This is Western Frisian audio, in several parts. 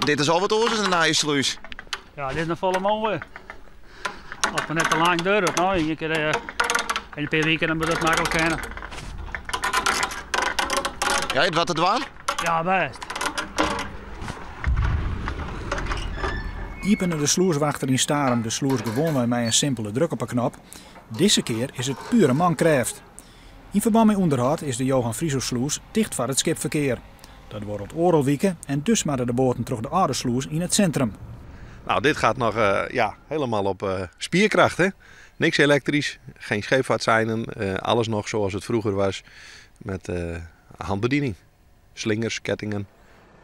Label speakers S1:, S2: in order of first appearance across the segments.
S1: Dit is al wat oars as in nije slús.
S2: Ja, dit is noch folle moaier. As it net te lang duorret, no, ien kear yn in pear wiken dan moat dat maklik kinne.
S1: Ja, it wat te dwaan?
S2: Ja, bêst.
S3: Iepene de slûswachter yn Starum de slûs gewoanwei mei in simpele druk op 'e knop, dizze kear is it pure mankrêft. Yn ferbân mei ûnderhâld is de Johan Frisoslûs ticht foar it skipferkear. Dat duorret oardel wike en dus moatte de boaten troch de âlde slûs yn it sintrum.
S4: Nou, dit gaat nog ja, helemaal op spierkracht. Hè? Niks elektrisch, geen scheepvaartseinen, alles nog zoals het vroeger was met handbediening. Slingers, kettingen.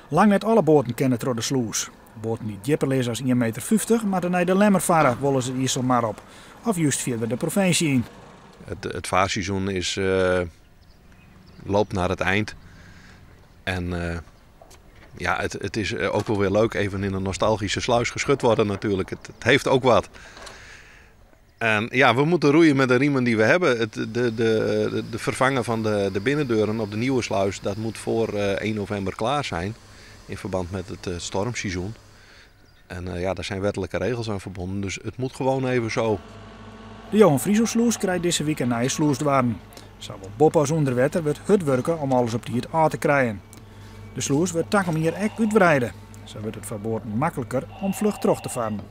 S3: Lang net alle boaten kinne troch de slûs. Boaten dy't djipper lizze as ien meter 50 moatte nei De Lemmer farre, wolle se de Iselmar op. Of just fierder de provinsje yn.
S4: Het vaarseizoen loopt naar het eind. En ja, het is ook wel weer leuk even in een nostalgische sluis geschud worden natuurlijk. Het heeft ook wat. En ja, we moeten roeien met de riemen die we hebben. De vervangen van de binnendeuren op de nieuwe sluis, dat moet voor 1 november klaar zijn. In verband met het stormseizoen. En ja, daar zijn wettelijke regels aan verbonden, dus het moet gewoon even zo.
S3: De Johan Frisoslûs krijt dizze wike nije slûsdoarren. Sawol boppe as ûnder wetter wurdt hurd wurke om alles op tiid ôf te krijen. De slûs wurdt takom jier ek útwreide. Sa wurdt it foar boaten makliker om fluch troch te farren.